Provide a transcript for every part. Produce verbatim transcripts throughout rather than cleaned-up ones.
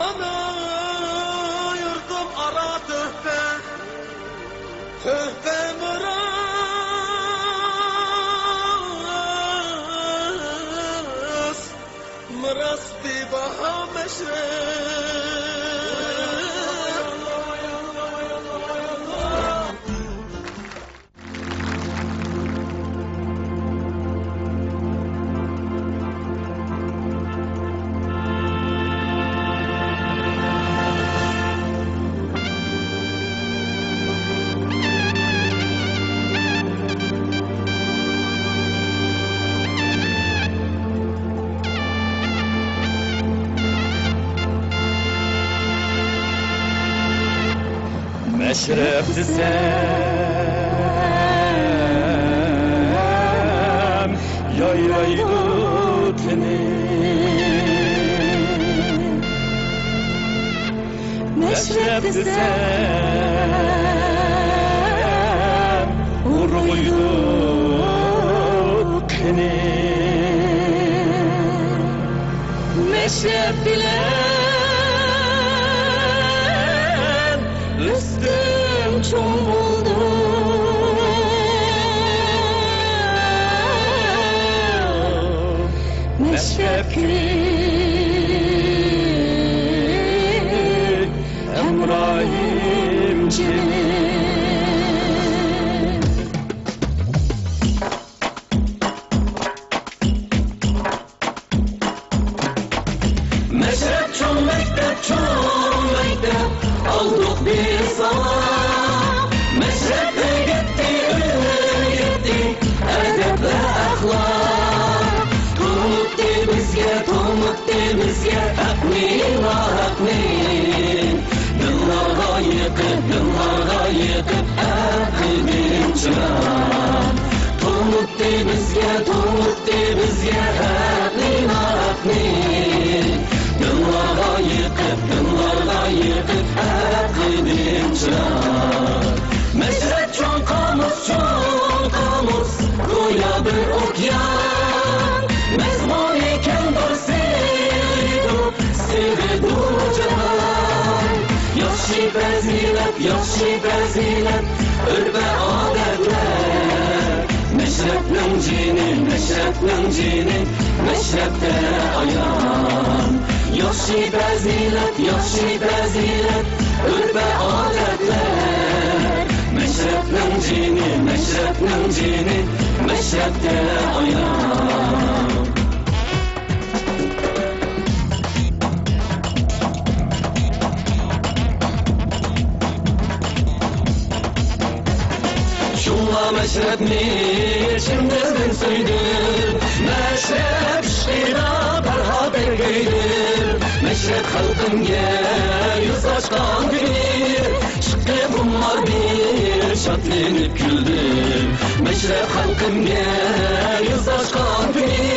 ئانا يۇرتۇم ئارا تۆھپە، تۆھپە مىراس، مىراس بىباھا مەشرەپ. مەشرەپ دېسەم، يايرايدۇ تېنىم. مەشرەپ دېسەم، ئۇرغۇيدۇ قېنىم. مەشرەپ بىلەن ئۆستۈم، چوڭ بولدۇم. مەشرەپ كۈيى، ھەمراھىم جېنىم. مەشرەپ چوڭ مەكتەپ، چوڭ مەكتەپ، ئالدۇق بىز ساۋاق. مەشرەپ ئۆگەتتى، ئۆگەتتى ئەدەپ ۋە ئەخلاق. تونۇتتى بىزگە، تونۇتتى بىزگە ھەقنى، ناھەقنى. دىللارغا يېقىپ، دىللارغا يېقىپ ئەقىدىم چىراغ. تونۇتتى بىزگە، تونۇتتى بىزگە ھەقنى، ناھەقنى. دىللارغا يېقىپ، دىللارغا يېقىپ ئەقىدىم چىراغ. مەشرەپ چوڭ قامۇس، چوڭ قامۇس، گويا بىر ئوكيان. مەزمۇنى كەڭدۇر، سىغىدۇ، سىغىدۇ جاھان. ياخشى پەزىلەت، ياخشى پەزىلەت، ئۆرپ-ئادەتلەر. مەشرەپنىڭ جېنى، مەشرەپنىڭ جېنى، مەشرەپتە ئايان. ياخشى پەزىلەت، ياخشى پەزىلەت، ئۆرپ-ئادەتلەر. مەشرەپنىڭ جېنى، مەشرەپنىڭ جېنى، مەشرەپتە ئايان. شۇڭلا مەشرەپنى چىن دىلدىن سۆيدۈم، مەشرەپ ئىشقىدا پەرھات ئەرگەيدىم. مەشرەپ خەلقىمگە يۈز ئاچقان كۈنى، ئىشقىم خۇمار بىر شادلىنىپ كۈلدۈم. مەشرەپ خەلقىمگە يۈز ئاچقان كۈنى،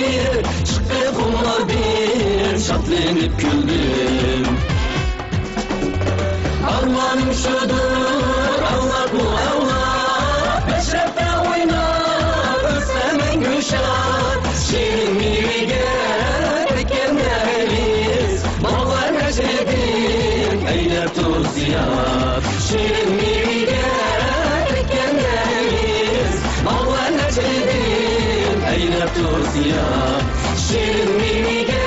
ئىشقىم خۇمار بىر شادلىنىپ كۈلدۈم. ئارمانىم شۇدۇر، ئەۋلادمۇ ئەۋلاد، مەشرەپتە ئويناپ ئۆتسە مەڭگۈ شاد. شېرىن مېۋىگە تەگكەن نەۋرىز، باغلار نەجمىدىن ئەيلەپ تۇرسا ياد. شېرىن مېۋىگە تەگكەن نەۋرىز، باغلار نەجمىدىن ئەيلەپ تۇرسا ياد. شېرىن مېۋىگە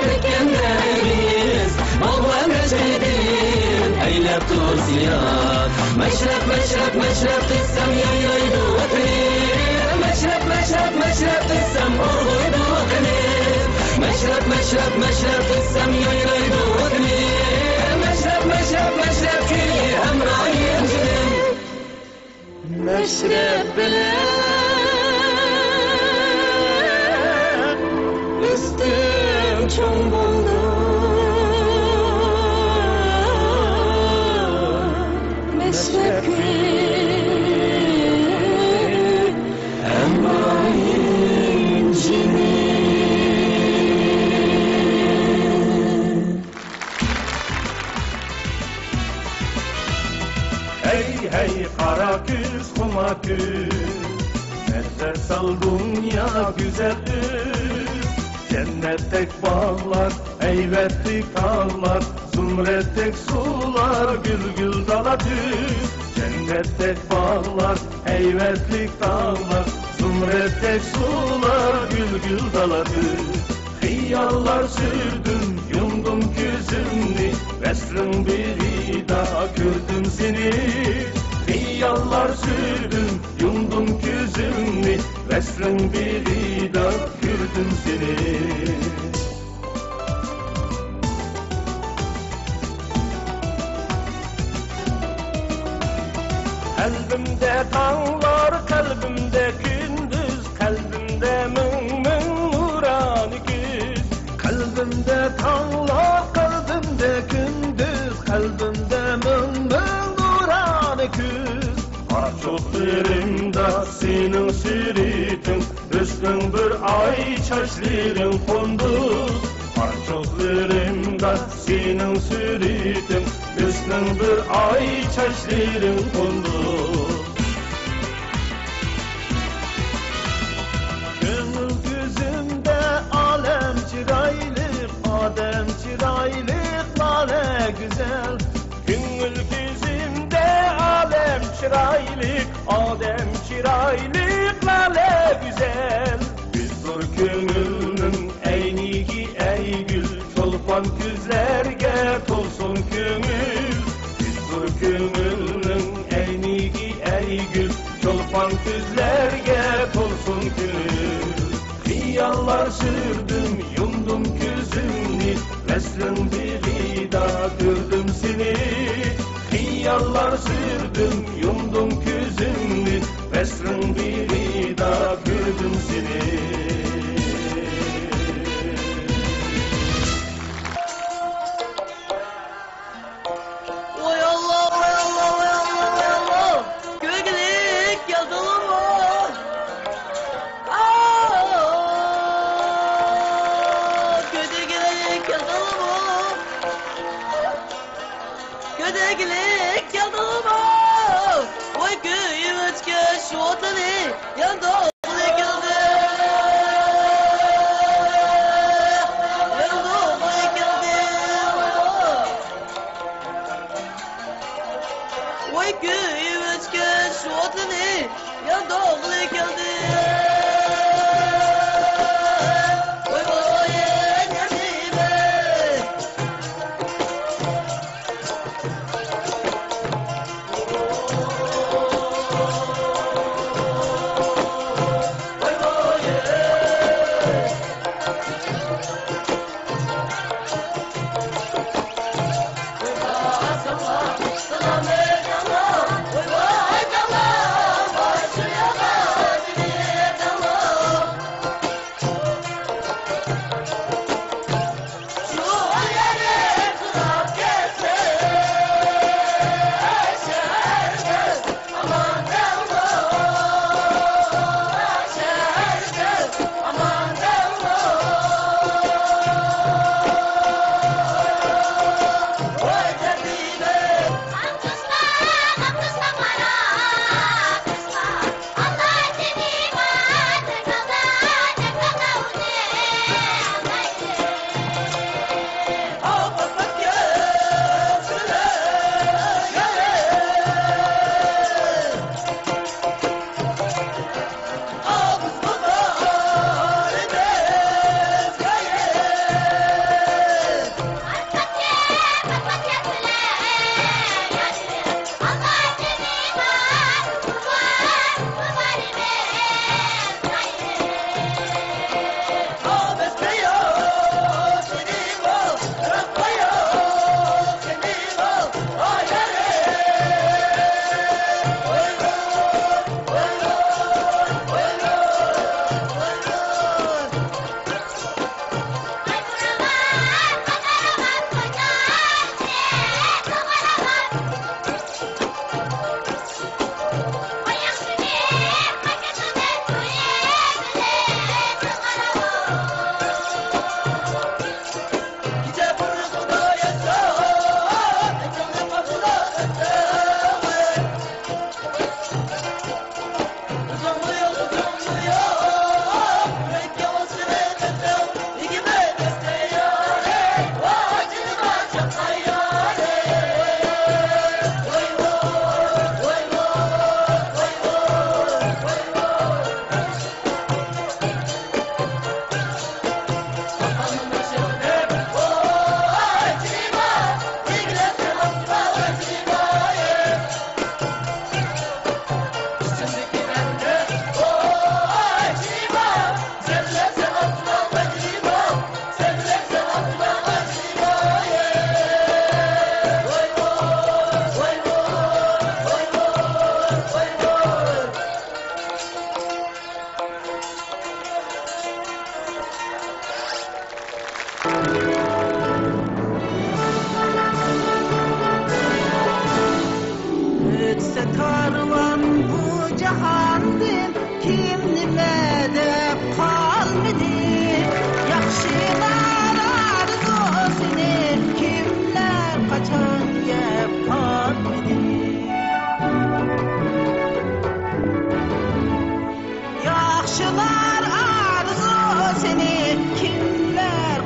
تەگكەن نەۋرىز، باغلار نەجمىدىن ئەيلەپ تۇرسا ياد. مەشرەپ، مەشرەپ، مەشرەپ دېسەم يايرايدۇ ۋەتىنىم. مەشرەپ، مەشرەپ، مەشرەپ دېسەم ئۇرغۇيدۇ قېنىم. مەشرەپ، مەشرەپ، مەشرەپ دېسەم يايرايدۇ ۋەتىنىم. مەشرەپ، مەشرەپ، مەشرەپ كۈيى ھەمراھىم جېنىم. مەشرەپ بىلەن ئۆستۈم، چوڭ بولدۇم. مەشرەپ كۈيى ھەمراھىم جېنىم. ھەي، ھەي، قارا كۈز، خۇما كۈز، نەزەر سال دۇنيا گۈزەل ئۆز. جەننەتتەك باغلار، ھەيۋەتلىك تاغلار، زۇمرەتتەك سۇلار، گۈلگۈل دالا تۈز. جەننەتتەك باغلار، ھەيۋەتلىك تاغلار، زۇمرەتتەك سۇلار، گۈلگۈل دالا تۈز. خىياللار سۈردۈم، يۇمدۇم كۆزۈمنى، ۋەسلىڭ بېغىدا كۆردۈم سېنى. خىياللار سۈردۈم، يۇمدۇم كۆزۈمنى، ۋەسلىڭ بېغىدا كۆردۈم سېنى. قەلبىمدە تاڭلار، قەلبىمدە كۈندۈز، قەلبىمدە مىڭ مىڭ نۇرانە كۈز. قەلبىمدە تاڭلار، قەلبىمدە كۈندۈز، قەلبىمدە مىڭ مىڭ نۇرانە كۈز. قارا چوغلىرىمدا سېنىڭ سۈرىتىڭ، ھۆسنۈڭ بىر ئاي، چاچلىرىڭ قۇندۇز. قارا چوغلىرىمدا سېنىڭ سۈرىتىڭ، ھۆسنۈڭ بىر ئاي، چاچلىرىڭ قۇندۇز. كۆڭۈل كۆزۈمدە ئالەم چىرايلىق، ئادەم چىرايلىق، لالە گۈزەل. كۆڭۈل كۆزۈمدە ئالەم چىرايلىق، ئادەم چىرايلىق، لالە گۈزەل. بىزدۇر كۆڭۈلنىڭ ئەينىكى ئەيگۈل، چولپان كۆزلەرگە تولسۇن كۆڭۈل. بىزدۇر كۆڭۈلنىڭ ئەينىكى ئەيگۈل، چولپان كۆزلەرگە تولسۇن كۆڭۈل. خىياللار سۈردۈم، يۇمدۇم كۆزۈمنى، ۋەسلىڭ بېغىدا كۆردۈم سېنى. خىياللار سۈردۈم، يۇمدۇم كۆزۈمنى، ۋەسلىڭ بېغىدا كۆردۈم سېنى. ۋاي ئاللا، ۋاي ئاللا، ۋاي ئاللا، ۋاي ئاللا. كۆرگۈلۈك كەلدىڭمۇ؟ ئا، كۆرگۈلۈك كەلدىڭمۇ؟ كۆرگۈلۈك كەلدىڭمۇ؟ ۋاي كۆيۈپ ئۆچكەن شۇ ئوتنى ياندۇرغىلى كەلدىم. ياندۇرغىلى كەلدىم. ۋاي كۆيۈپ ئۆچكەن شۇ ئوتنى ياندۇرغىلى كەلدىم. ۋاي ۋاي نەسىمە.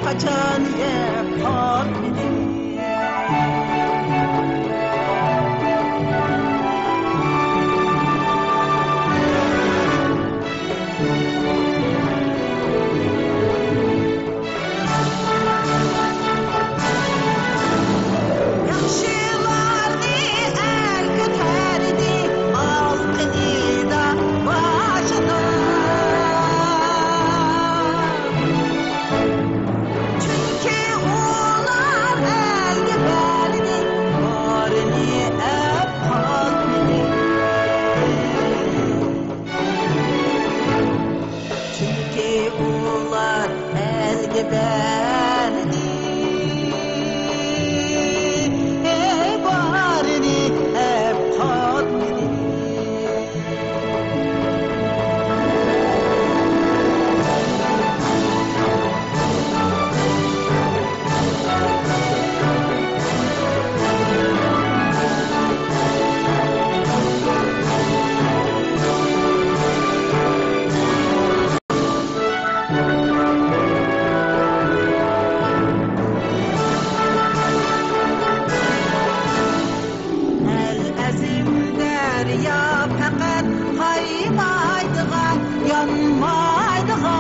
قاچان يەپ قالمىدىم. ياخشىلارنى ئەر كۆتەردى ئالتۇنىدا باشىدا. چۈنكى ئۇلار ئەلگە بەردى، بارىنى ئەپ قالمىدى. چۈنكى ئۇلار ئەلگە بەردى، بارىنى ئەپ قالمىدى. ئەل ئەزىم دەريا پەقەت قاينايدىغان، يانمايدىغان.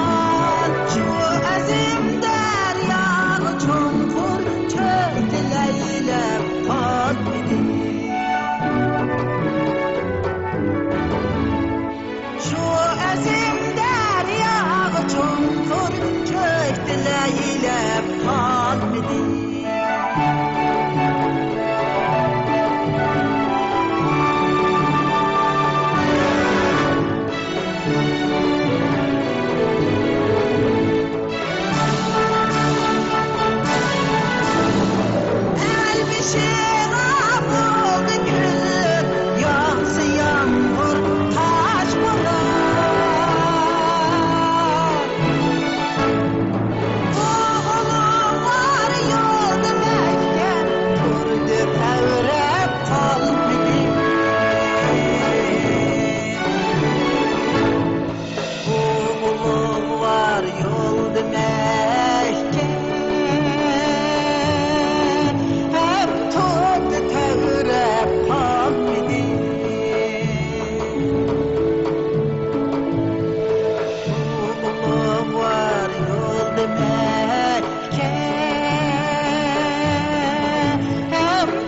شۇ ئەزىم دەرياغا چوڭقۇر چۆكتى لەيلەپ قالمىدى. شۇ ئەزىم دەرياغا چوڭقۇر چۆكتى لەيلەپ قالمىدى. ئەل بېشىغا بولدى كۈللۈك، ياغسا يامغۇر، تاش بوران. بۇ ئۇلۇغۋار يولدا مەھكەم تۇردى، تەۋرەپ قالمىدى. بۇ ئۇلۇغۋار يولدا مەھكەم تۇردى، تەۋرەپ قالمىدى. بۇ ئۇلۇغۋار يولدا مەھكەم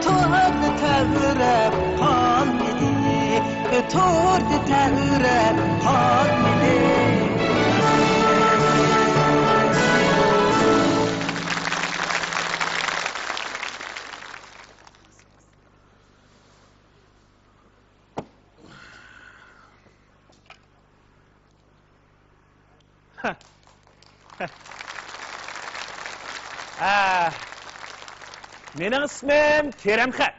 تۇردى، تەۋرەپ قالمىدى. تۇردى، تەۋرەپ قالمىدى. ھە. مېنىڭ ئىسمىم كېرەمخەت.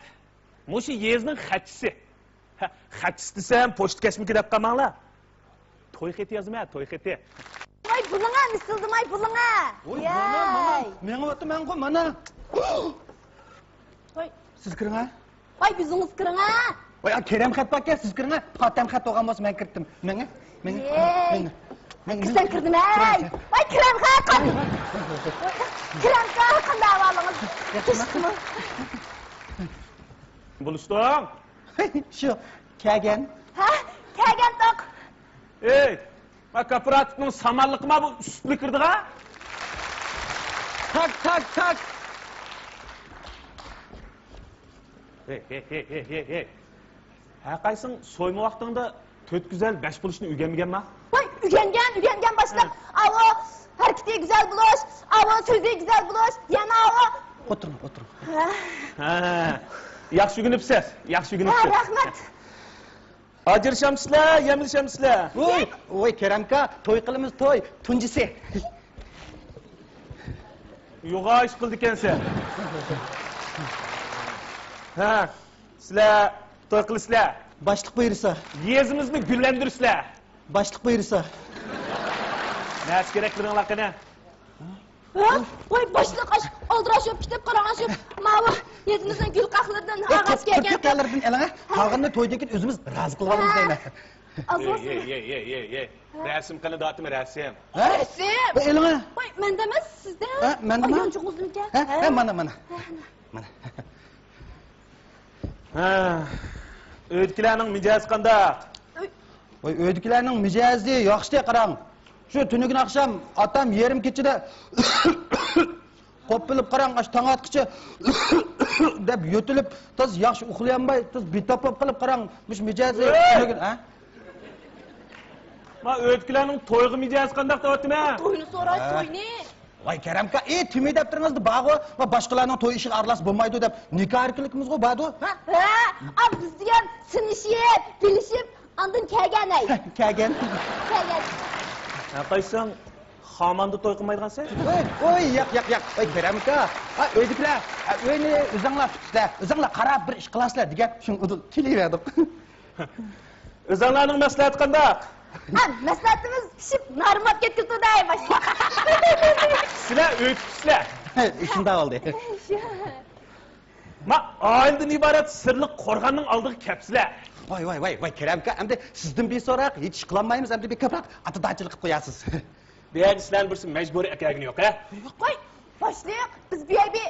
مۇشۇ يېزىنىڭ خەتچىسى. ھە، خەتچىسى دېسەم، پوچتا كەچمىكى دەپ قالماڭلار. توي خېتى يازىمەن، توي خېتى. ۋاي، بۇلۇڭە، مىسىلدىماي بۇلۇڭە. ۋاي، مانا، مانا، ياي. مېڭىۋاتىمەنغۇ، مانا. ۋاي. سىز كىرىڭە. ۋاي، ئۆزىڭىز كىرىڭە. ۋاي، كېرەمخەت باركەن، سىز كىرىڭە. پاتەمخەت بولغان بولسا، مەن كىرتتىم. مېڭە، مېڭە، ياي. مېڭە. مەن كىرسەم كىردىم، ھەي! ۋاي، كېرەمخەت! كېرەمخەت، قانداق ئەھۋالىڭىز؟ ياخشىمۇ؟ بولۇشتۇڭ؟ شۇ، كەلگەن. ھە، كەلگەنتۇق. ئەي، ما كوپىراتىپنىڭ سامانلىقىما بۇ ئۈستىلى كىردىغا؟ تاك، تاك، تاك! ھەي، ھەي، ھەي، ھەي، ھەي، ھەي. ھەرقايسىڭ سويما ۋاقتىڭدا تۆت گۈزەل بەش بولۇشنى ئۆگەنمىگەنما؟ ۋاي، ئۆگەنگەن، ئۆگەنگەن باشلىق. ھە. ئاۋۇ ھەرىكىتى گۈزەل بولۇش، ئاۋۇ سۆزى گۈزەل بولۇش، يەنە ئاۋۇ. ئولتۇرۇڭ، ئولتۇرۇڭ. ھە. ھە، ياخشى ئۆگىنىپسىز، ياخشى ئۆگىنىپسىز. ھە، رەھمەت. ئاجرىشامسىلەر، يەملىشەمسىلەر؟ ۋوي، ۋوي، كېرەمكا، توي قىلىمىز، توي، تۇنجىسى. يوغان ئىش قىلىدىكەنسەن. ھە، سىلەر توي قىلىسىلەر. باشلىق بۇيرۇسا. يېزىمىزنى گۈللەندۈرىسىلەر. باشلىق بۇيرۇسا. نەرسە كېرەكلىرىڭلار قېنى؟ ھە؟ ۋاي، باشلىق، ئاش، ئالدىراش بولۇپ كېتىپ قاراڭ، شۇ ماۋۇ يېزىمىزنىڭ گۈل قاقلىرىدىن ئاغاچ كەلگەن. گۈل قاقلىرىدىن ئېلىڭ، ھە؟ قالغىنىنى تويدىن كېيىن ئۆزىمىز رازى قىلىۋالىمىز دەيمەن. ئاز بولسۇن. يەي، يەي، يەي، يەي، يەي. ھە؟ رەسىم قىلىن دەۋاتىمەن، رەسىم. ھە؟ رەسىم؟ بۇ ئېلىڭە. ۋاي، مەندە ئەمەس، سىزدە. ھە، مەندىمۇ؟ ئاي، يانچۇقىڭىزنىڭكەن. ھە، ھە، مانا، مانا. ھە، مانا. مانا. ھە، ئۆيدىكىلەرنىڭ مىجەزى قانداق؟ ئۆي- ۋاي، ئۆيدىكىلەرنىڭ مىجەزى ياخشىدەك، قاراڭ. شۇ تۈنۈگۈن ئاخشام ئاتام يېرىم كېچىدە قوپۇلۇپ، قاراڭ، ئاشۇ تاڭ ئاتقىچە دەپ يۆتىلىپ، تازا ياخشى ئۇخلىيالماي، تازا بىتاپ بولۇپ قېلىپ، قاراڭ، مۇشۇ مىجەزى. ھەي! تۈنۈگۈن، ھە؟ ما ئۆيدىكىلەرنىڭ تويغا مىجەزى قانداق دەۋاتىمەن؟ توينى سوراي، ھە. توينى. ۋاي كەرەمكا، ئى، تۈمى دەپتىرىڭىزدە بارغۇ، ۋە باشقىلارنىڭ توي ئىشىغا ئارىلاشسا بولمايدۇ دەپ، نىكاھ ئەركىنلىكىمىزغۇ باردۇ، ھە؟ ھە، ئا، بىز دېگەن سىنىشىپ، بىلىشىپ، ئاندىن كەلگەن ئەي. كەلگەن. كەلگەن. ھە، قايسىڭ خاماندا توي قىلمايدىغانسەن؟ ۋاي، ۋاي، ياق، ياق، ياق، ۋاي كەرەمكا، ئا، ئۆيدىكىلەر، ئا، ئۆينى ئۆزۈڭلار تۇتۇسىلەر، ئۆزۈڭلار قاراپ بىر ئىش قىلاسىلەر دېگەن، شۇڭا ئۇدۇل كېلىۋەردۇق. ئۆزۈڭلارنىڭ مەسلىھەتى قانداق؟ ھە، مەسلىھەتىمىز پىشىپ، نارماپ كەتكۈزدى دەي باشلىق. سىلەر ئۆي تۇتۇسىلەر. شۇنداق بولدى. ما ئائىلىدىن ئىبارەت سىرلىق قورغاننىڭ ئالدىغا كەپسىلەر. ۋاي، ۋاي، ۋاي، ۋاي، كېرەمكا، ئەمدى سىزدىن بىر سوراق، ھېچ ئىش قىلالمايمىز، ئەمدى بىر كۆپرەك ئاتىدارچىلىق قىلىپ قويارسىز. بۇ يەردە سىلەرنى بىرسى مەجبۇرىي ئەكەلگىنى يوق، ھە؟ يوق، ۋاي، باشلىق، بىز بۇ يەردە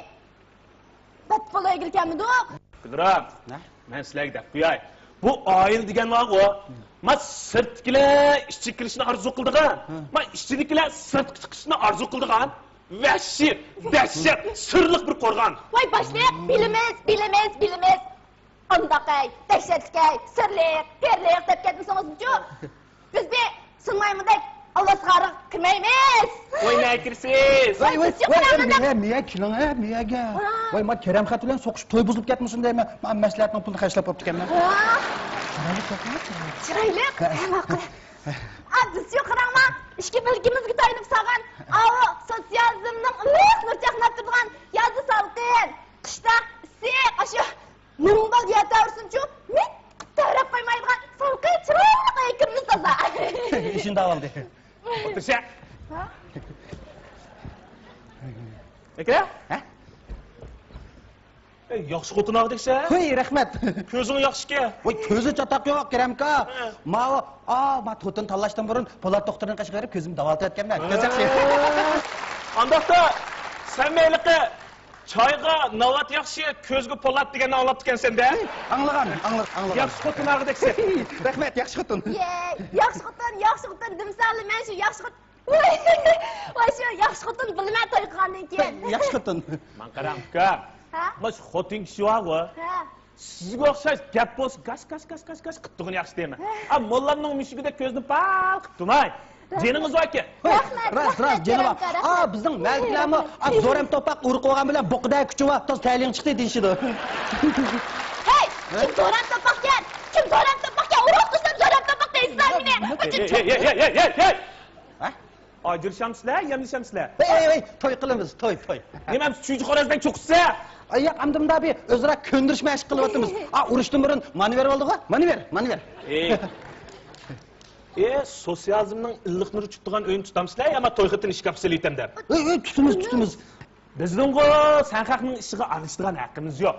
بەت بولايغىلى كەلمىدۇق. گۈلرام، نە؟ مەن سىلەرگە دەپ قوياي. بۇ ئائىلە دېگەن بارغۇ، ما سىرتتىكىلەر ئىچىگە كىرىشنى ئارزۇ قىلىدىغان، ھە. ما ئىچىدىكىلەر سىرتقا چىقىشنى ئارزۇ قىلىدىغان ۋەھشىي، دەھشەت، سىرلىق بىر قورغان. ۋاي باشلىق، بىلىمىز، بىلىمىز، بىلىمىز. ئانداق ئەي، دەھشەتلىك ئەي، سىرلىق، پىرلىق دەپ كەتمىسىڭىزچۇ؟ بىز بىر سىنمايمۇدەك ئالۋاستىغا كىرمەيمىز. ۋاي، نەگە كىرىسىز؟ ۋاي، ۋاي، ۋاي، ۋاي، مىيە، مىيە، كېلىڭ، ھە، مىيەگە. ۋاي، ما كېرەم خەت بىلەن سوقۇشۇپ توي بۇزۇلۇپ كەتمىسۇن دەيمەن. ما مەسلىھەتنىڭ پۇلىنى خەجلەپ بوپتىكەنمەن. چىرايلىق، چىرايلىق. ھە، ماقۇل. ئا، بىزچۇ قاراڭما، ئىككى بىلىكىمىزگە تايىنىپ سالغان، ئاۋۇ سوتسىيالىزمنىڭ ئىللىق نۇرى چاقناپ تۇرىدىغان يازدا سالقىن، قىشتا ئىسسىق، ئاشۇ مىڭ بال يەتەۋەرسۇنچۇ، مىت تەۋرەپ قويمايدىغان سالقىن چىرايلىق ھېيتىمىز تازا. ئىشىنى داۋالدى. ئولتۇرسە. ھە؟ ئەكرەم؟ ھە؟ ئەي، ياخشى خوتۇن ئالغۇدەكسەن. ھۇي، رەھمەت. كۆزۈڭ ياخشىكەن. ۋاي، كۆزى چاتاق يوق، كېرەمكا. ھە. ماۋۇ، ئا، ما خوتۇن تاللاشتىن بۇرۇن پولات دوختۇرنىڭ قېشىغا بېرىپ كۆزۈمنى داۋالىتىۋەتكەنمەن. ھە. كۆز ياخشى. ئانداقتا سەن مەيلىقى چايغا ناۋات ياخشى، كۆزگە پولات دېگەننى ئاڭلاپتىكەنسەن-دە. ئاڭلىغان، ئاڭلىغان. ياخشى خوتۇن ئالغۇدەكسەن. رەھمەت، ياخشى خوتۇن. يەي، ياخشى خوتۇن، ياخشى خوتۇن دېمىسەڭلار، مەن شۇ ياخشى خوتۇن. ۋاي، ۋاي، شۇ ياخشى خوتۇن بىلىمەن توي قىلغاندىن كېيىن. ياخشى خوتۇن. ماڭا قاراڭ، ئۇكام. ھە؟ مانا شۇ خوتۇن كىشى بارغۇ. ھە. سىزگە ئوخشاش گەپ بولسا گاس، گاس، گاس، گاس، گاس قىلىپ تۇرغىنى ياخشى دەيمەن. ھە. ئا، موللامنىڭ مۈشۈكىدەك كۆزىنى پال قىلىپ تۇرماي. جېنىڭىز باركەن. رەھمەت، راست، راست، رەھمەت، جېنى بار. كېرەمكا، رەھمەت. ئا، بىزنىڭ مەلىكىلەرمۇ، ئا، زورەم توپاق ئۇرۇق بولغان بىلەن بۇقىدەك كۈچى بار، تاز تەلىيىڭ چىقتى دېيىشىدۇ. ھەي، كىم زورەم توپاقكەن؟ كىم زورەم توپاقكەن؟ ئۇرۇق دېسەم زورەم توپاق دەيسىلەر مېنى. ھەي، ھەي، ھەي، ھەي، ھەي، ھەي! ھە؟ ئاجرىشامسىلەر، يەملىشەمسىلەر؟ ھەي، ھەي، ھەي، توي قىلىمىز، توي، توي. نېمە، چۈجە خورازدەك چوقۇسىز؟ ئاي، ياق، ئەمدى مۇنداق بىر ئۆزئارا كۆندۈرۈش مەشىق قىلىۋاتىمىز. ئا، ئۇرۇشتىن بۇرۇن مانېۋىر بولدىغۇ؟ مانېۋىر، مانېۋىر. ئېي. ئى، سوتسىيالىزمنىڭ ئىللىق نۇرى چۈشىدىغان ئۆينى تۇتامسىلەر يا ما توي خېتىنى ئىشكاپقا سېلىۋېتەم دەپ؟ ئۆي، ئۆي، تۇتىمىز، تۇتىمىز. بىزنىڭغۇ سەن خەقنىڭ ئىشىغا ئارىلىشىدىغان ھەققىمىز يوق.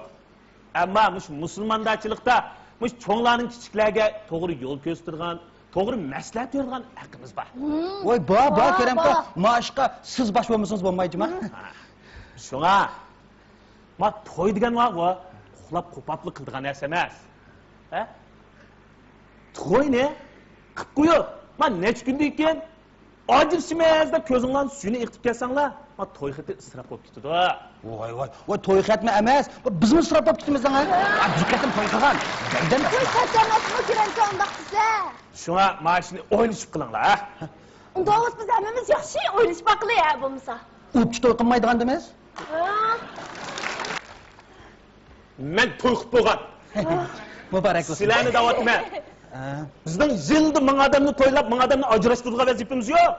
ئەمما مۇشۇ مۇسۇلماندارچىلىقتا مۇشۇ چوڭلارنىڭ كىچىكلەرگە توغرا يول كۆرسىتىدىغان، توغرا مەسلىھەت بېرىدىغان ھەققىمىز بار. ۋاي، بار، بار، بار، كېرەمكا، بار. ما ئىشقا سىز باش بولمىسىڭىز بولمايدۇ جۇما. ھە. شۇڭا ما توي دېگەن بارغۇ، ئۇخلاپ قوپاپلا قىلىدىغان نەرسە ئەمەس. ھە؟ توينى قىپ قويۇپ، ما نەچچە كۈندىن كېيىن ئاجرىشىمىز دەپ كۆزۈڭلارنىڭ سۈيىنى ئېقىتىپ كەتسەڭلار، ما توي خېتى ئىسراپ بولۇپ كېتىدۇ. ۋاي، ۋاي، ۋاي، توي خەتمۇ ئەمەس، بىزمۇ ئىسراپ بولۇپ كېتىمىز دەڭە. ھە؟ بىر قېتىم توي قىلغان، بەردەم توي خەت ئەمەسمۇ، كېرەمكا، ئۇنداق دېسە. شۇڭا مانا شۇنى ئويلىشىپ قىلىڭلار، ھە؟ ئۇنداق بولسا بىز ھەممىمىز ياخشى ئويلىشىپ باقىلى، ھە، بولمىسا. ئۇپچە توي قىلمايدىغاندىمىز؟ ھە؟ مەن توي قىلىپ بولغان. مۇبارەك بولسۇن. سىلەرنى دەۋاتىمەن. ھە. بىزنىڭ يىلدا مىڭ ئادەمنى تويلاپ، مىڭ ئادەمنى ئاجراشتۇرىدىغان ۋەزىپىمىز يوق.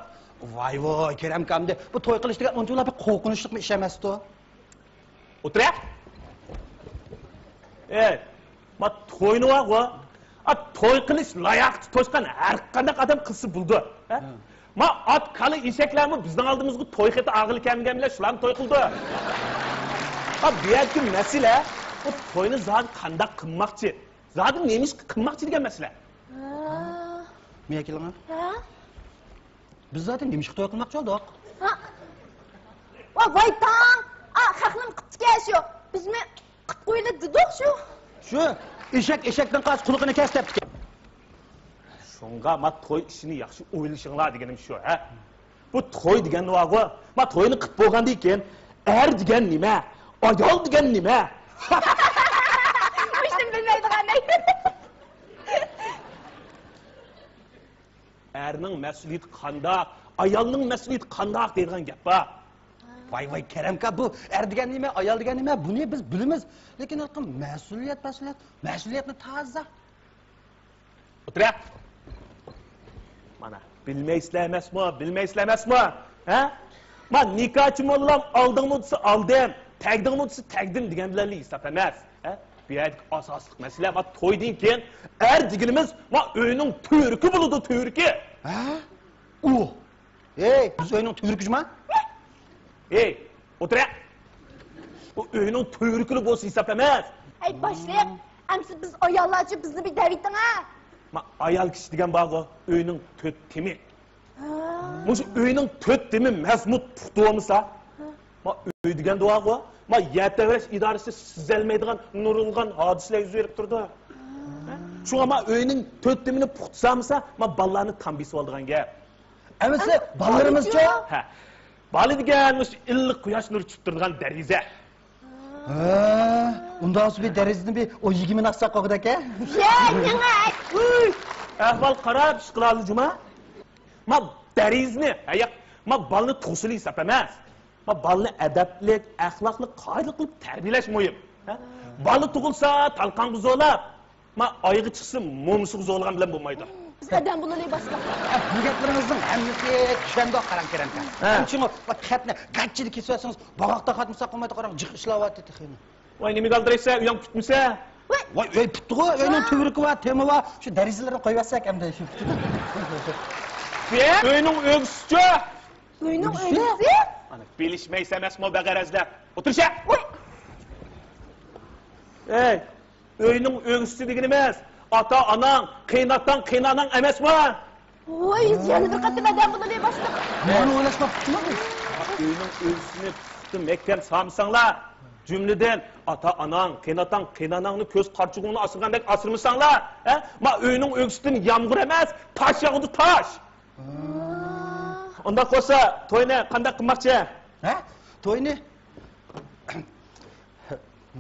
ۋاي، ۋاي، كېرەمكا، ئەمدى بۇ توي قىلىش دېگەن ئۇنچىۋالا بىر قورقۇنچلۇق بىر ئىش ئەمەستۇ. ئولتۇرە. ئەي، ما توينى بارغۇ، ئا، توي قىلىش لاياقىتى توشقان ھەر قانداق ئادەم قىلسا بولىدۇ. ھە؟ ھە. ما ئات، كالا، ئېشەكلەرمۇ بىزنىڭ ئالدىمىزغا توي خېتى ئالغىلى كەلمىگەن بىلەن شۇلارمۇ توي قىلىدۇ. ھە، بۇ يەردىكى مەسىلە، بۇ توينى زادى قانداق قىلماقچى، زادى نېمە ئىشقا قىلماقچى دېگەن مەسىلە. ھە. مىيا كېلىڭە. ھە؟ بىز زادى نېمىشقا توي قىلماقچى بولدۇق؟ ھە؟ ۋا ۋاي تاڭ! ئا، خەقنىمۇ قىپتىكەن شۇ. بىزمۇ قىپ قويىلى دېدۇق شۇ. شۇ ئېشەك ئېشەكتىن قاچ، قۇلىقىنى كەس دەپتىكەن. شۇڭا ما توي ئىشىنى ياخشى ئويلىشىڭلار دېگىنىم شۇ، ھە؟ بۇ توي دېگەن بارغۇ، ما توينى قىپ بولغاندىن كېيىن، ئەر دېگەن نېمە؟ ئايال دېگەن نېمە؟ مۇشتىن بىلمەيدىغان. ئەرنىڭ مەسئۇلىيىتى قانداق، ئايالنىڭ مەسئۇلىيىتى قانداق دەيدىغان گەپ بار. ۋاي، ۋاي، كەرەمكا، بۇ ئەر دېگەن نېمە، ئايال دېگەن نېمە، بۇنى بىز بىلىمىز. لېكىن ھېلىقى مەسئۇلىيەت، مەسئۇلىيەت، مەسئۇلىيەتنى تازا. ئولتۇرە. مانا، بىلمەيسىلەر ئەمەسمۇ، بىلمەيسىلەر ئەمەسمۇ؟ ھە؟ ما نىكاھچى موللام ئالدىڭمۇ دېسە ئالدىم، تەگدىڭمۇ دېسە تەگدىم دېگەن بىلەنلا ھېساب ئەمەس. ھە؟ بۇ يەردىكى ئاساسلىق مەسىلە، ما توي دېگەن كېيىن ئەر دېگىنىمىز ما ئۆينىڭ تۈۋرۈكى بولىدۇ، تۈۋرۈكى. ھە؟ ئۇ. ھەي، بىز ئۆينىڭ تۈۋرۈكى جۇما؟ ھەي، ئولتۇرە. ئۇ ئۆينىڭ تۈۋرۈكىلا بولسا ھېساب ئەمەس. ھەي، باشلىق، ئەمسە بىز ئاياللارچە بىزنى بىر دەۋېتىڭە. ما ئايال كىشى دېگەن بارغۇ، ئۆينىڭ تۆت تېمى. ھە. مۇشۇ ئۆينىڭ تۆت تېمى مەزمۇت پۇختا بولمىسا، ھە، ما ئۆي دېگەن بارغۇ، ما يەر تەۋرەش ئىدارىسى سېزەلمەيدىغان نۇرغۇنلىغان ھادىسىلەر يۈز بېرىپ تۇرىدۇ. ھە. شۇڭا ما ئۆينىڭ تۆت تېمىنى پۇختا سالمىسا، ما بالىلارنى تام بېسىۋالىدىغان گەپ. ئەمىسە، ئەمىسە بالىلىرىمىزچۇ؟ ھە. بالا دېگەن مۇشۇ ئىللىق قۇياش نۇرى چۈشۈپ تۇرىدىغان دېرىزە. ھە، ئۇنداق بولسا بىر دېرىزىنى بىر ئون يىگىرمىنى ئاچساق بولغۇدەك ھە؟ يا، نېمە؟ ئۇي، ئەھۋال قاراپ ئىش قىلالا جۇما. ما دېرىزىنى، ھە، ياق، ما بالىنى تۇغسىلى ھېساب ئەمەس. ما بالىنى ئەدەپلىك، ئەخلاقلىق، قائىدىلىك قىلىپ تەربىيەلەش مۇھىم. ھە؟ بالا تۇغۇلسا تالقانغا زورلاپ، ما ئايغا چىقسا مومىسىغا زورلىغان بىلەن بولمايدۇ. بىز ئادەم بولىلى باشلىق. ئە، بۇ گەپلىرىڭىزنىڭ ھەممىسى چۈشەندۇق، قاراڭ كېرەمكەن. ھە. ئەمچىڭۇ، بۇ خەتنى گاچچىدە كېسىۋەتسىڭىز، باغاقتا قاتمىسا قالمايدۇ، قاراڭ، جىق ئىشلەۋاتىدۇ تېخى. ۋاي، نېمىگە ئالدىرايسەن، ئۆيۈڭ پۈتمىسە؟ ۋاي. ۋاي، ئۆي پۈتتىغۇ، ئۆينىڭ ۋاي. تۈۋرۈكى بار، تېمى بار، شۇ دېرىزىلىرىنى قويۇۋەتسەك ئەمدى. ئۆينىڭ ئۆگزىسىچۇ؟ ئۆينىڭ ئۆگزىسى؟ ئۆگزىسى؟ ئانا، بىلىشمەيسەن ئەمەسمۇ، بەغەرەزلەر. ئولتۇرۇشە! ۋاي. ئەي! ئۆينىڭ ئۆگزىسى دېگىنىمىز ئاتا-ئاناڭ، قېيىنئاتاڭ، قېيىنئاناڭ ئەمەسمۇ؟ ۋوي، يەنە بىر قېتىم ئادەم بولىدۇ باشلىق. مانا ئويلاشماپتىمۇ بىز. ئۆينىڭ ئۆگزىسىنى پۇختا مەھكەم سالمىساڭلار، جۈملىدىن ئاتا-ئاناڭ، قېيىنئاتاڭ، قېيىنئاناڭنى كۆز قارىچۇغۇڭنى ئاسرىغاندەك ئاسرىمىساڭلار، ھە؟ ما ئۆينىڭ ئۆگزىسىدىن يامغۇر ئەمەس، تاش ياغىدۇ، تاش. ئۇنداق بولسا توينى قانداق قىلماقچى؟ ھە؟ توينى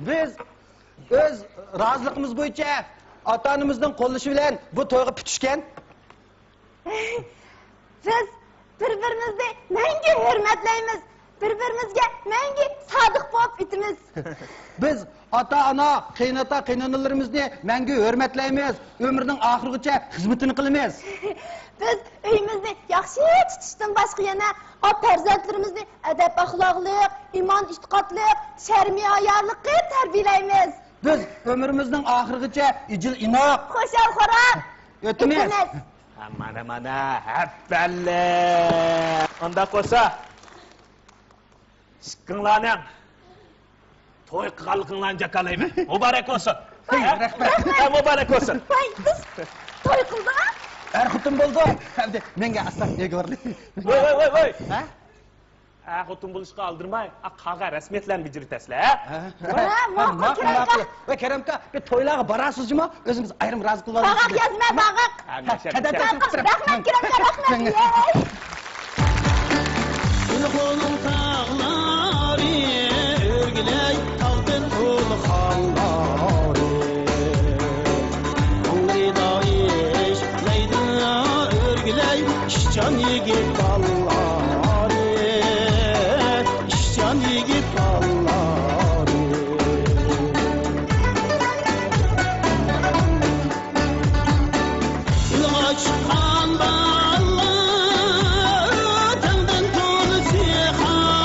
بىز ئۆز رازىلىقىمىز بويىچە ئاتا-ئانىمىزنىڭ قوللىشى بىلەن بۇ تويغا پۈتۈشكەن. بىز بىر-بىرىمىزنى مەڭگۈ ھۆرمەتلەيمىز، بىر-بىرىمىزگە مەڭگۈ سادىق بولۇپ ئۆتىمىز. بىز ئاتا-ئانا، قېيىنئاتا، قېيىنئانىلىرىمىزنى مەڭگۈ ھۆرمەتلەيمىز، ئۆمرىنىڭ ئاخىرىغىچە خىزمىتىنى قىلىمىز. بىز ئۆيىمىزنى ياخشى تۇتۇشتىن باشقا يەنە پەرزەنتلىرىمىزنى ئەدەپ-ئەخلاقلىق، ئىمان-ئېتىقادلىق، شەرمى-ھايالىق قىلىپ تەربىيەلەيمىز. بىز ئۆمرىمىزنىڭ ئاخىرىغىچە ئىجىل-ئىناق، خۇشال-خۇرام ئۆتىمىز. ئۆتىمىز. ھە، مانا، مانا، ھەپپەللە. ئانداق بولسا، ئىككىڭلارنىڭ توي قىلغانلىقىڭلارنى جاكارلايمەن. مۇبارەك بولسۇن. ۋاي، ھە؟ رەھمەت. ھە، مۇبارەك بولسۇن. ۋاي، بىز توي قىلدۇق. ئەر-خوتۇن بولدۇق. ئەمدى مەڭگۈ ئاستا ئۆيگە بارلى. ۋاي، ۋاي، ۋاي، ۋاي. ھە؟ ئەر-خوتۇن بولۇشقا ئالدىرىماي، ئا، قالغان رەسمىيەتلەرنى بېجىرىۋېتەسىلەر، ھە؟ ھە، ھە، ماقۇل، ماقۇل، كېرەمكە. ماقۇل. ۋاي، كېرەمكە، بىر تويلارغا بارارسىز جۇما، ئۆزىمىز ئايرىم رازى قىلىۋالىمىز. باغاق يازما، باغاق. ھە، ھە، مەشەدە، كەدە مەشەدە. رەھمەت، كېرەمكە، رەھمەت. يەي. ئىلغۇنىڭ تاغلىرى ئۆرگۈلەي، تاغدىن ئۇلۇغ خانلارى. ئۇرىدا ئىشلەيدۇ ئۆرگۈلەي، ئىشچان يىگىت بالىلارى، ئىشچان يىگىت بالىلارى. يولغا چىققان بالىلار، تەڭدىن تولىسى خان.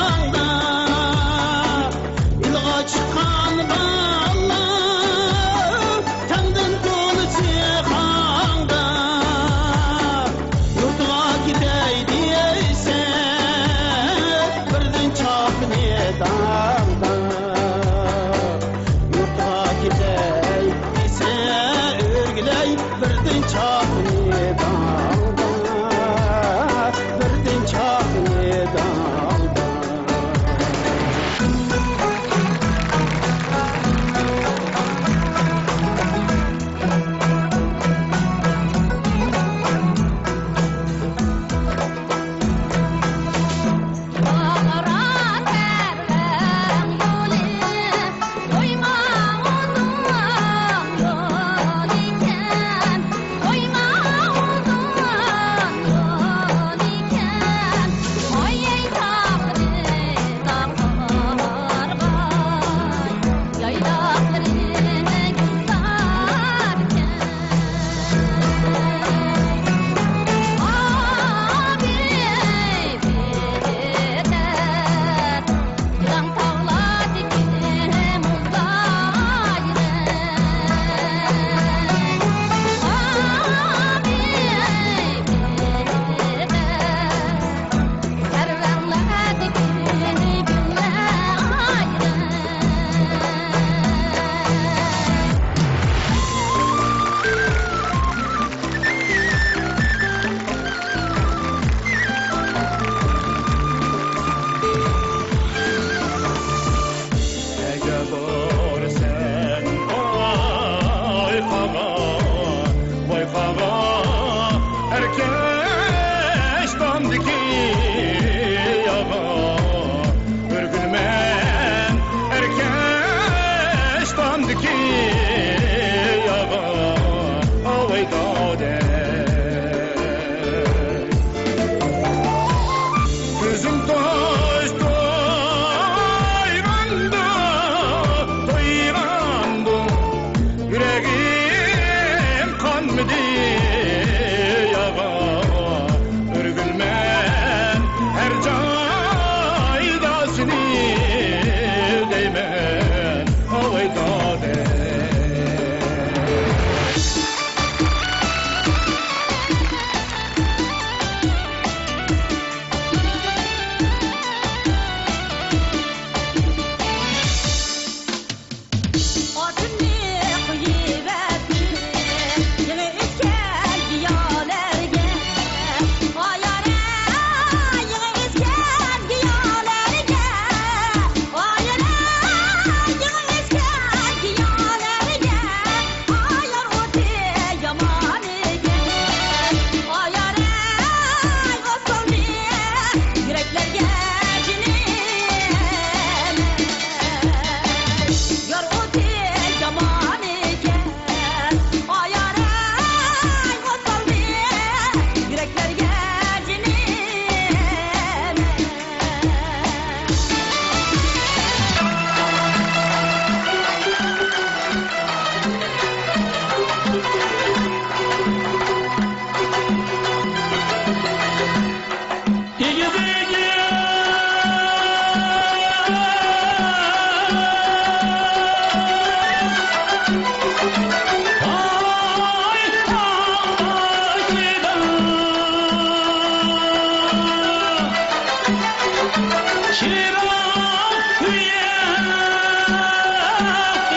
چىراغ كۆيە،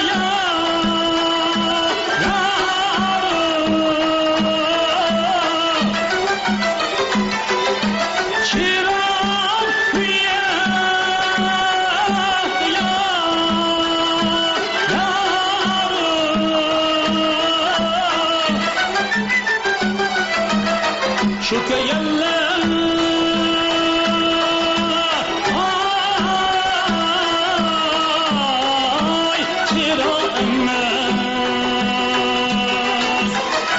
يا، يا، چىراغ كۆيە، يا، يا. شۇ كۆيەنلەر، ئاي، چىراغ ئەمەس،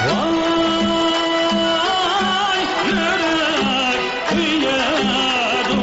ۋاي، يۈرەك كۆيىدۇ.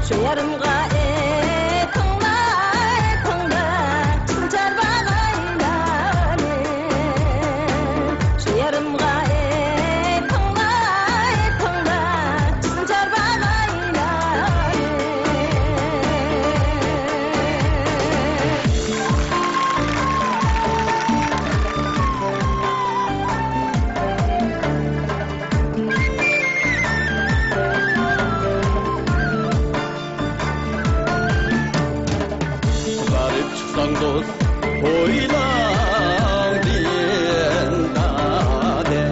شۇ يېرىمغا ئېيتىڭلار، ئېيتىڭلار، چارۋا بالايلارنى. شۇ يېرىمغا ئېيتىڭلار، ئېيتىڭلار، چارۋا بالايلارنى. بېرىپ چىقساڭ دوست، ھويلاڭدىن دادە،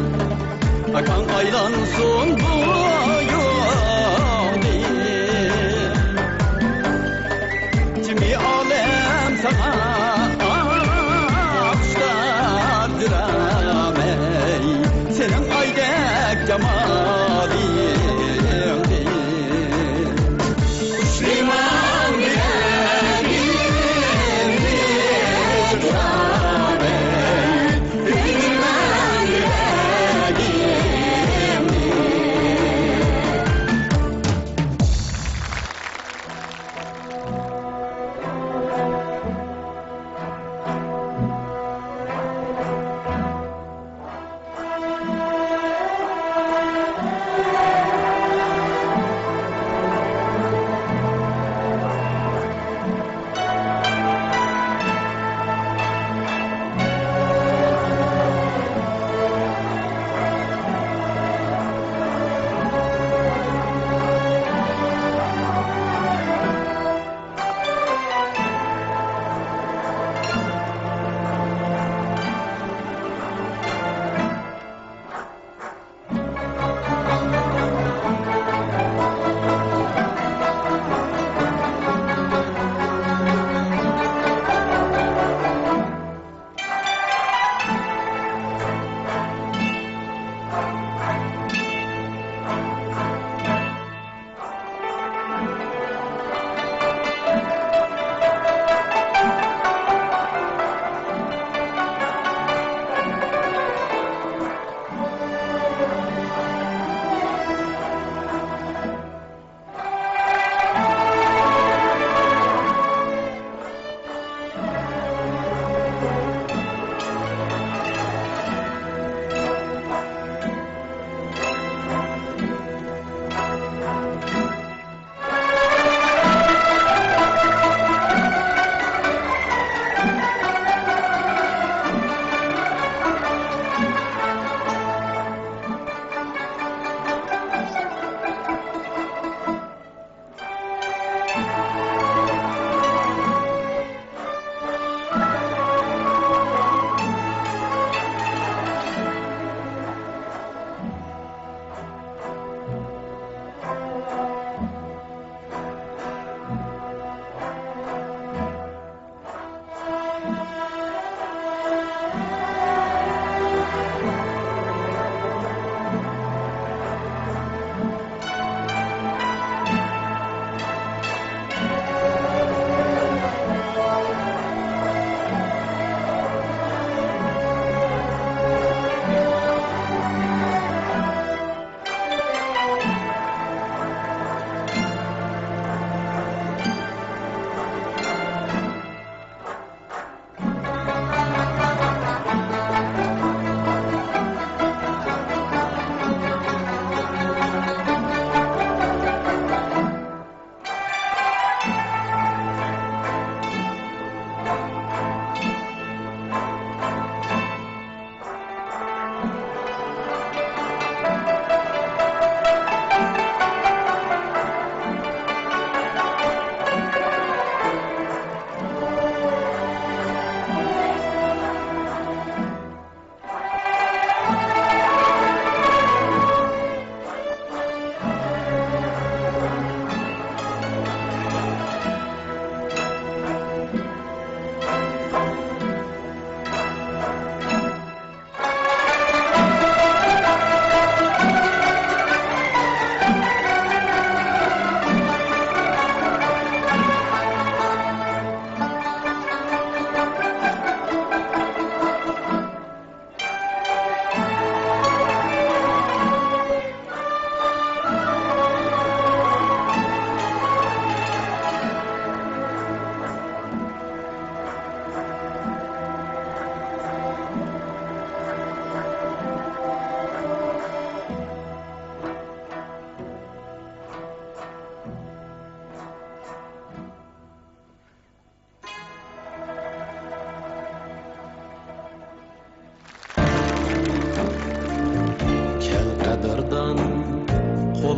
ئاكاڭ ئايلانسۇن بويۇڭدىن. جىمى ئالەم ساڭا ئالقىشلار بېرەمەي، سېنىڭ ئايدەك جامالىڭدىن. ئۇسلىمان يۈرەكىمنى بېرەمەي، كۆيۈنمەن يۈرەكىمنى.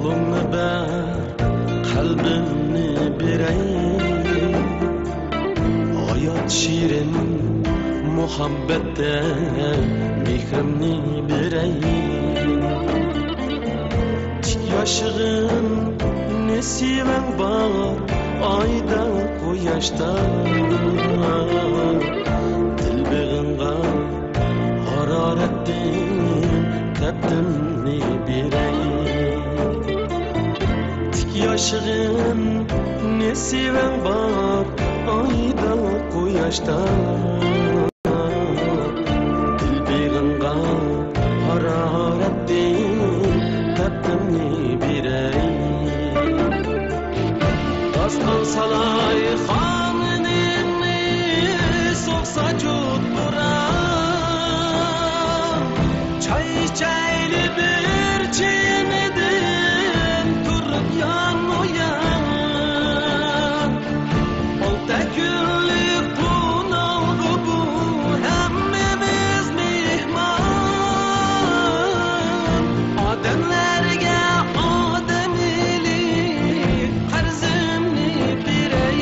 قولۇڭنى بەر، قەلبىمنى بېرەي. ھايات شېرىن مۇھەببەتتە مېھرىمنى بېرەي. تىك ياشىغىن نېسىۋەڭ بار ئايدا، قۇياشتا. دىل بېغىڭغا ھارارەتتىن تەپتىمنى بېرەي. تىك ياشىغىن نېسىۋەڭ بار ئايدا، قۇياشتا. دىل بېغىڭغا ھارارەتتىن تەپتىمنى بېرەي. داستان سالاي خانىنىڭنى سوقسا جۇت بوران. چاي ئىچەيلى بىر چىنىدىن تۇرۇپ يان ئۇيان. ئالتە كۈنلۈك قوناققا بۇ ھەممىمىز مېھمان. ئادەملەرگە ئادەملىك قەرزىمنى بېرەي.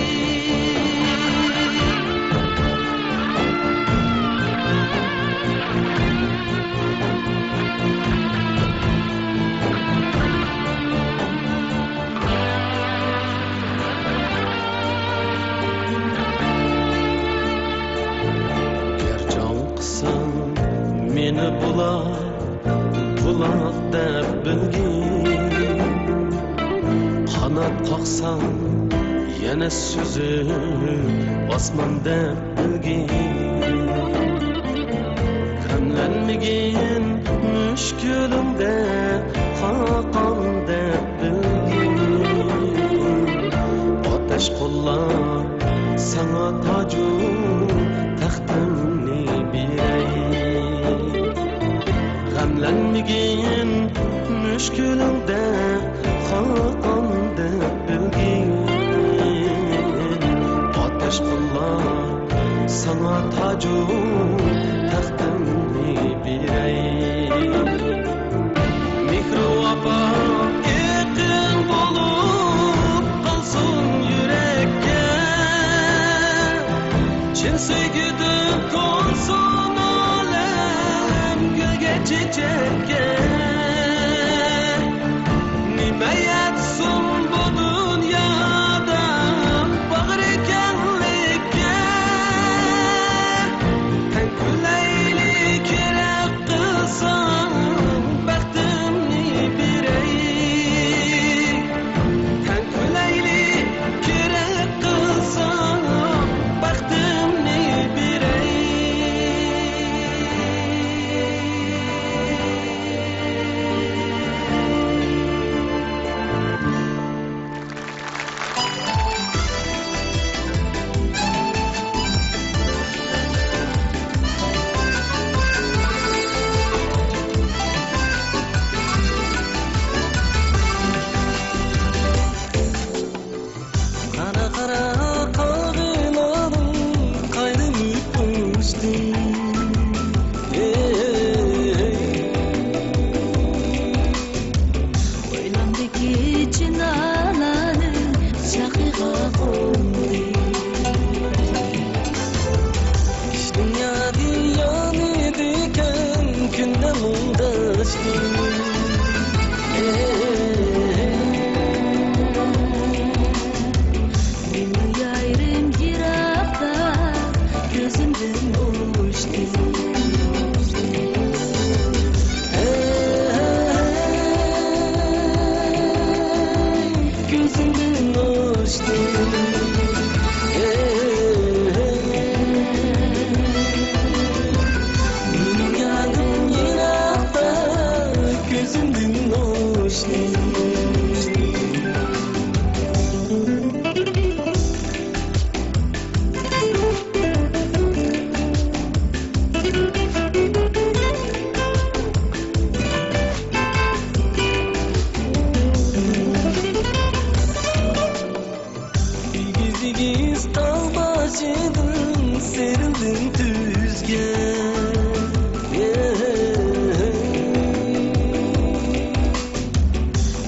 گەر جان قىلساڭ مېنى بۇلاق، بۇلاق دەپ بىلگىن. قانات قاقساڭ يەنە سۈزۈك ئاسمان دەپ بىلگىن. غەملەنمىگىن مۈشكۈلۈڭدە، خاقان دەپ بىلگىن. ئاتەش قوللار ساڭا تاجۇ تەختىمنى بېرەي. غەملەنمىگىن مۈشكۈلۈڭدە، خاقان دەپ بىلگىن. ئاتەش قوللار ساڭا تاجۇ تەختىمنى بېرەي. مېھرى ۋاپا ئېقىن بولۇپ قالسۇن يۈرەككە. چىن سۆيگۈدىن تونسۇن ئالەم گۈلگە، چېچەككە. نېمە يەتسۇن بۇ دۇنيادا باغرى كەڭلىككە؟ تەڭ كۈلەيلى، كېرەك قىلساڭ بەختىمنى بېرەي. تەڭ كۈلەيلى، كېرەك قىلساڭ بەختىمنى بېرەي. قارا، قارا قاغىلارنىڭ قايرىمىپ ئۇچتى. ئويلامدىكى چىنارلارنىڭ شاخىغا قوندى. دۇنيادا يانىدىكەن كۈندە مۇڭداشتى. مېنىڭ يارىم يىراقتا، كۆزۈمدىن ئۇچتى. كۆزۈمدىن ئۇچتى. مېنىڭ يارىم يىراقتا، كۆزۈمدىن ئۇچتى. ئېگىز-ئېگىز تاغ باشىدىن سىيرىلدىم تۈزگە.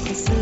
قىسىل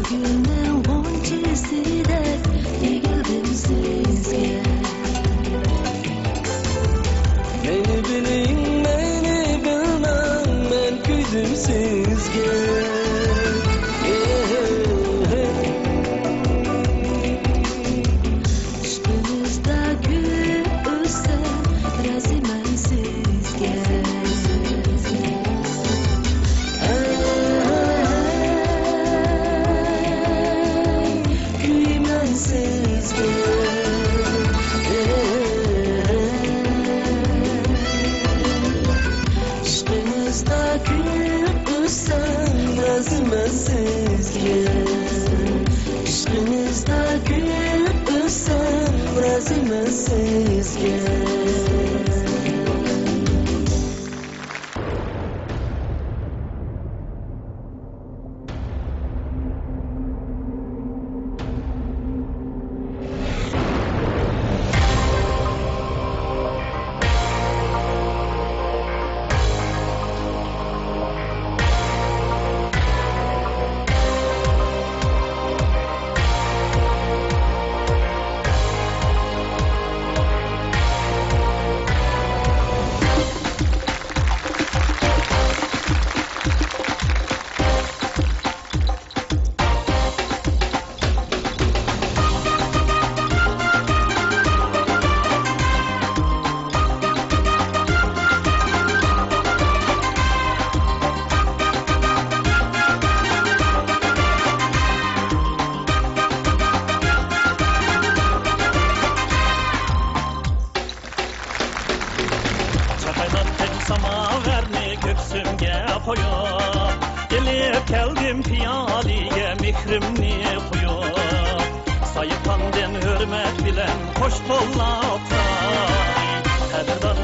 سىزگە. چاقايلاپ ساماۋارنى كۆكسۈمگە قويۇپ، ئېلىپ كەلدىم پىيالىگە مېھرىمنى قۇيۇپ. سايىقاندىن ھۆرمەت بىلەن خوش قوللاپ تۇراي، قەدىردان